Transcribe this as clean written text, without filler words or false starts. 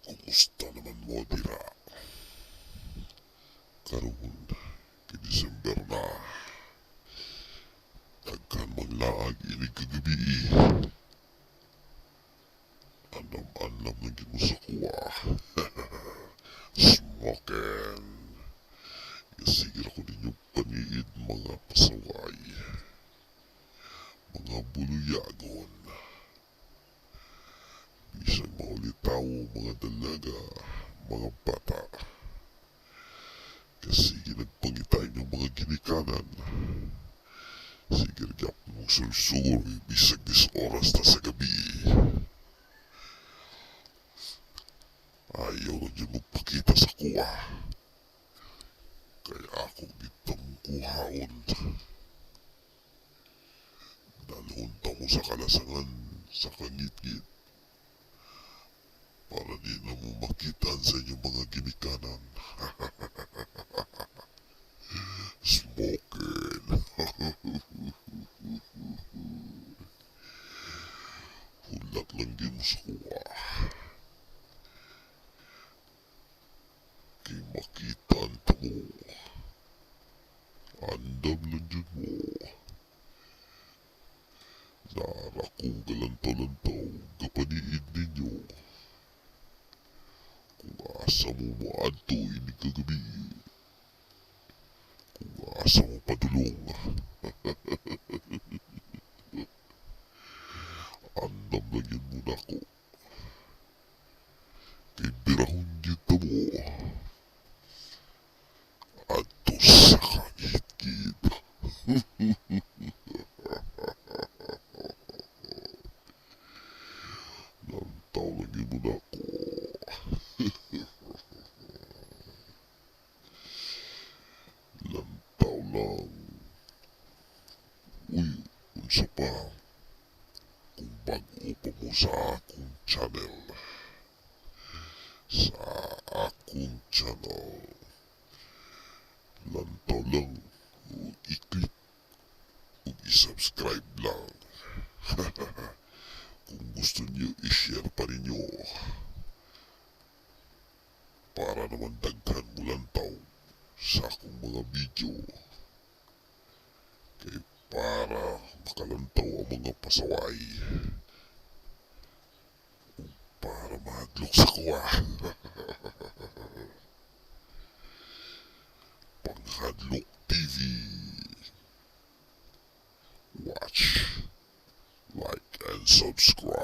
Kumusta naman mo dira? Karon kay December na. Daghan manglaag inig kagabi. Andam-andam lang gyud mo sa kuha. Smoking. Sige ko ninyo paniid, mga pasaway. Mga buluyagon. Bisag maulitaw, mga dalaga, mga bata. Kasi nagpangita inyong mga ginikanan. Sige gyapon mong sulsur bisag dis oras na sa gabi. Ayaw lang yun magpakita sa kuha. Kaya ako gitang kuhaon. Dalhon ta mo sa kalasangan sa kangitngit. Para di na mo makita sa inyong mga ginikanan. Smoking. Hulat lang di mo sa kuha. Kay makita ta mo. Andam lang yun mo. Nara kong galantaw-lantaw gapaniid ninyo. Kung asa mo moadto ini kagabi. Kung asa mo padulong. Andam lang yun mo nako. Kay birahon yun ta mo. Adto sa kangitngit. Lantaw lang yun mo nako. Lantaw lang. Uy, unsa pa? Kung bag-o pa mo sa akong channel. Sa akong channel. Lantaw lang. I-click ug i-subscribe lang. Kung gusto niyo, i-share pa ninyo. Para naman daghan mo lantaw sa akong mga video. Kay para makalantaw ang mga pasaway. Ug para mahadlok sa kuha. Panghadlok TV. Watch, like, and subscribe.